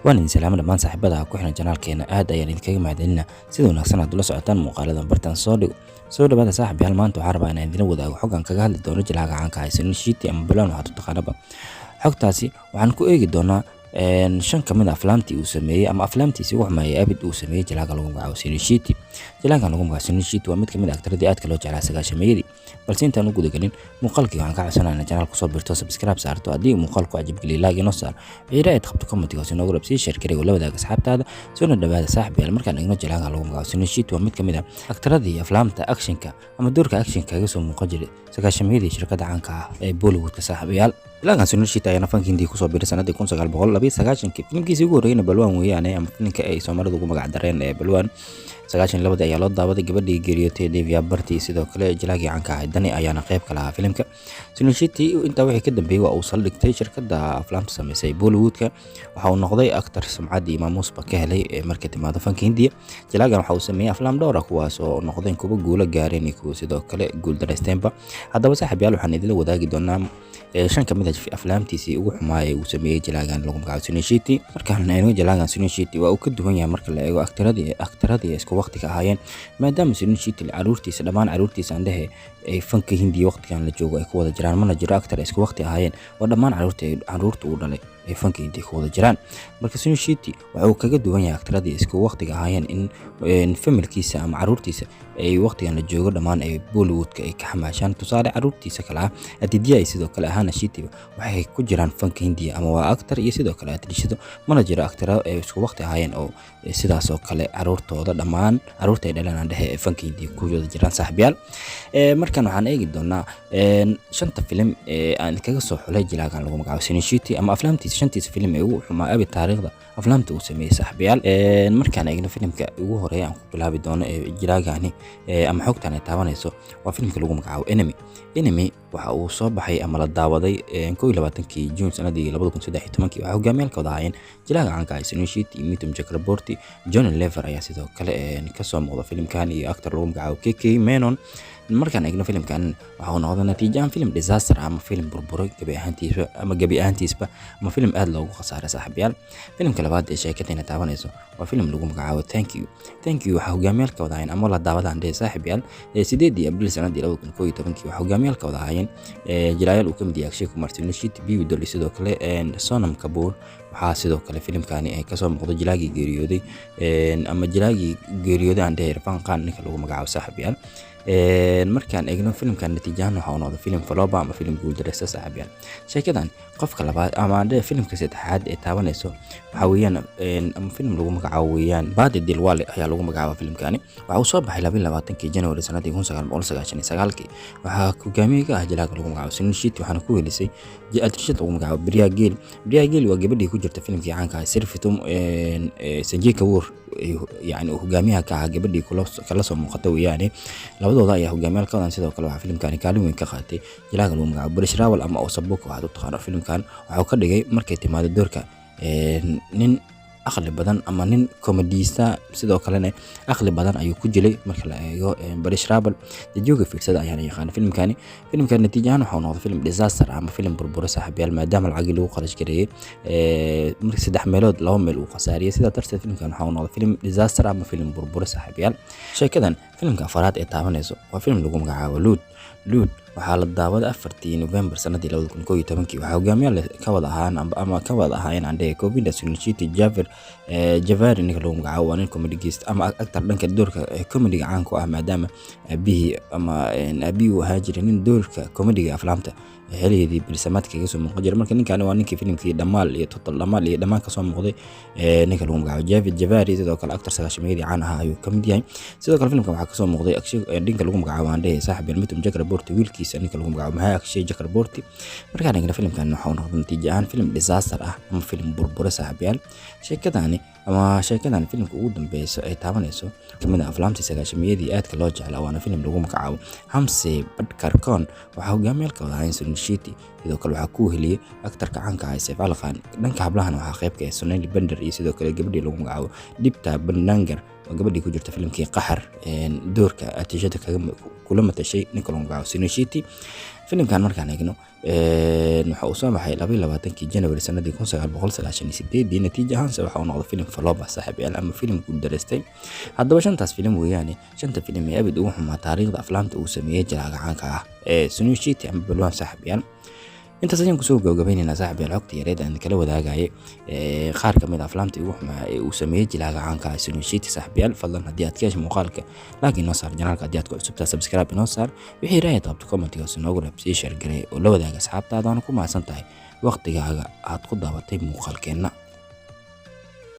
Waan idin salaamo dhammaan saaxiibada ku xiran channelkeena. Aad ayaan idinkaga mahadcelinaa sida wanaagsan aad ula socotaan muuqaaladan bartaan soo dhigo. Soo dhawaada saaxiibayaal, maanta waxaan rabaa inaan idinla wadaago xog aan kaga hadli doono jilaaga caanka ah Sunil Shetty ama Pahalwan waxaad u taqaanaba. Xogtaasi waxaan ku eegi doonaa shan ka mid ah aflaamtii uu sameeyey ama aflaamtiisii ugu xumeeyay abid uu sameeyey jilaaga lagu magacaabo Sunil Shetty. Jilaagan lagu magacaabo Sunil Shetty waa mid ka mid ah aktaradii aadka loo jeclaa 90-meeyadii. Balse intaan u gudagelin muuqaalkii, waxaan ka codsanayaa inaad channelka kusoo biirto, subscribe saarto, haddii uu muuqaalku cajabgeliyo like inoo saar, wixii aad qabto commentiga hoose inoogu rab, sii share garee oo la wadaaga asxaabtaada. Soona dhawaada saaxiibayaal. Markaan eegno jilaaga lagu magacaabo Sunil Shetty, waa mid ka mid ah aktaradii aflaamta actionka ama doorka actionka kaga soo muuqan jiray 90-meeyadii shirkadda caanka ah ee Bollywoodka. Saaxiibayaal, jilaagan Sunil Shetty ayaana fanka Hindiya kusoo biiray sanadii 1992-kii. Filimkiisii ugu horreeyayna Pahalwan weeyaane, ama filimka ay Soomaalidu ugu magac dareen ee Pahalwan. 92-dii ayaa loo daawaday. Gabadhii geeriyootay Divya Bharti, sidoo kale jilaagii caanka ahaa Dani ayaana qayb ka lahaa filimka. Sunil Shetty intaa wixii ka dambeeyey waa uu saldhigtay shirkadda aflaamta sameysay Bollywoodka. Waxa uu noqday actor sumcad iyo maamuusba ka helay markay timaado fanka Hindiya. Jilaagan waxa uu sameeyey aflaam dhowr ah, kuwaas oo noqdeen kuwa guulo gaareen iyo kuwa sidoo kale guul daraysteenba. Haddaba saaxiibayaal, waxaan idinla wadaagi doonaa shan ka mid ah aflaamtiisii ugu xumaayay uu sameeyey jilaagan lagu magacaabo Sunil Shetty. Markaan eegno jilaagan Sunil Shetty, waa uu ka duwan yahay marka la eego aktaradii isku waqtiga ahaayeen, maadaama Sunil Shetty caruurtiisa, dhammaan caruurtiisa andhehe, ay fanka Hindiya waqtigan la joogo ay ku wada jiraan. Mana jiro aktar isku waqti ahaayeen oo dhammaan caruurta uu dhalay ay fanka Hindiya ku wada jiraan. Marka Sunil Shetty waxa uu kaga duwan yahay aktaradii isku waqtiga ahaayeen in familkiisa ama caruurtiisa ay waqtigan la joogo dhammaan ay Bollywoodka ay ka xamaashaan. Tusaale, caruurtiisa kale ah Aditya iyo sidoo kale Ahana Shetty waxay ku jiraan fanka Hindiya, ama waa actor iyo sidoo kale atrishado. Mana jiro aktaro ay isku waqti ahaayeen oo sidaas oo kale caruurtooda, dhammaan caruurta ay dhaleen aan dhehe, ee fanka Hindiya ku wada jiraan. Saaxiibayaal, markan waxaan eegi doonaa shanta filim ee aan kaga soo xulay jilaagan lagu magacaabo Sunil Shetty ama aflaamtiisa, shantiisa filim ee ugu xumaa abi taariikhda aflaamta uu sameeyey. Saaxiibayaal, markaan eegno filimka ugu horeeya aan ku bilaabi doono ee jilaagani ama xogtan ay taabanayso waa filimka lagu magacaabo Enemy. Enemy waxa uu soo baxay ama la daawaday 21-kii Juun sanadii 2013-kii. Waxaa hogaamiyaalka wada ahaayeen jilaaga caanka ah Sunil Shetty iyo Mithun Chakraborty. Johnny Lever ayaa sidoo kale kasoo muuqda filimkan iyo actor lagu magacaabo KK Menon. Markaan eegno filimkan, waxa uu noqday natiijahan film disaster ama film burburay gebi ahaantiisba ama film aad loogu khasaaray. Saaxiibayaal, filimka labaad ee sheekadayna taabanayso waa film lagu magacaabo Thank You. Thank You waxaa hogaamiyaalka wada ahaayeen ama la daawadaan dheh saaxiibayaal 8-dii Abriil sanadii 2011-kii. Waxaa hogaamiyaalka wada ahaayeen jilaayaal uu ka mid yahay Akshay Kumar, Sunil Shetty, Bobby Deol iyo sidoo kale Sonam Kapoor. Waxaa sidoo kale filimkani kasoo muuqday jilaagii geeriyooday ama jilaagii geeriyooday aan dhehe Irfan Khan ninka lagu magacaabo. Saaxiibayaal, markaan eegno filimkan, natiijahan waxa uu noqday film flop ama film guuldareysta. Saaxiibayaal, sheekadan qofka labaad ama dhe filimka saddexaad ee taabanayso waxaa weeyaan ama film lagu magacaabo weeyaan Bade Dilwale ayaa lagu magacaaba. Filimkani waxa uu soo baxay 22-kii January sanadii 1999-kii. Waxaa hogaamiye ka ah jilaaga lagu magacaabo Sunil Shetty, waxaana ku welisay atrishad lagu magacaabo Priya Gill. Priya Gill waa gabadhii ku jirta filimkii caanka ah Sirf Tum, Sanjay Kapoor yani uu hogaamiyaha ka ahaa, gabadhii kala soo muuqata weeyaane. Labadooda ayaa hogaamiyaal ka wadan. Sidoo kale waxaa filimkani kaalin weyn ka qaatay jilaaga lagu magacaabo Paresh Rawal ama Osabuka waxaad u taqaano. Filimkan waxuu ka dhigay markay timaado doorka nin aqli badan ama nin komediista, sidoo kalena aqli badan ayuu ku jilay marka la eego Paresh Rawal. Dadyoga fiirsada ayaana yaqaana filimkani. Filimkan natiijahaan waxuu noqday film disaster ama film burburo saaxiibayaal, maadaama lacagii lagu qarash gareeyey marka saddex meelood laba meel uu khasaariyey. Sidaa darteed filimkan waxaa uu noqday film disaster ama film burburo. Saaxiibayaal, sheekadan filimka afaraad ee taabanayso waa film lagu magacaabo Loot. Loot waxaa la daawaday 4-tii November sanadii 2011-kii. Waxaa hogaamiyaal ka wada ahaan ama ka wada ahaayeen aan dhehe Govinda, Sunil Shetty, Javer Javari ninka lagu magacaabo, waa nin comedy-gist ama actor dhanka doorka comedy-ga caan ku ah, maadaama aabihii ama aabihii uu ahaa jiray nin doorka comedy-ga aflaamta xiligeedii berisamaadka kaga soo muuqan jiray. Marka ninkani waa ninkii filimkii Dhamaal iyo Total Dhamaal iyo dhammaan kasoo muuqday, ninka lagu magacaabo Javid Javari. Sidoo kale actor 90-meeyadii caan ahaa ayuu ka mid yahay. Sidoo kale filimkan waxaa kasoo muuqday Akshay, ninka lagu magacaabo aan dhehe saaxib Mithun Chakraborty, wiilkiisa ninka lagu magacaabo Maha Akshay Chakraborty. Markaan eegna filimkan, waxa uu noqday natiijo ahaan film disaster ah ama film burbura. Saaxiibayaal, sheekadani ama sheekadan filimka ugu dambeyso ay taabanayso kamid ah aflaamtii 90-meeyadii aadka loo jeclaa, waana filim lagu magacaabo Humse Badhkar Koun. Waxaa hogaamiyaalka wada ahayn Sunil Shetty, sidoo kale waxaa ku weheliyey aktarka caanka ah Saif Ali Khan. Dhanka hablahana waxaa qayb ka ah Sonali Bendre iyo sidoo kale gabadhii lagu magacaabo Deepti Bhatnagar, waa gabadhii ku jirta filimkii Qaxar, doorka atishada kula matashay ninka lagu magacaabo Sunil Shetty. Filimkan markaan eegno, waxa uu soo baxay 22-kii January sanadii 1998-dii. Natiijo ahaanse waxa uu noqday filim flop ah, saaxiibayaal, ama filim guuldareystay. Haddaba shantaas filim weeyaane shanta filim ee abid ugu xumaa taariikhda aflaamta uu sameeyey jilaaga caanka ah ee Sunil Shetty ama Balwaan. Saaxiibayaal, intaas ayaan kusoo gabagabaynaynaa, saaxiibayaal, xogta yareed aan kala wadaagayay qaar ka mid ah aflaamta ugu xumaa ee uu sameeyey jilaaga caanka ah Sunil Shetty. Saaxiibayaal, fadlan haddii aad ka hesho muuqaalka, like inoo saar. Channelka haddii aad ku cusubtaa, subscribe inoo saar. Wixii ra'yi qabto, commentiga hoose noogu reeb. Sii share garee oo la wadaaga asxaabtaada. Waana ku mahadsan tahay waqtigaaga aad ku daabatay muuqaalkeenna.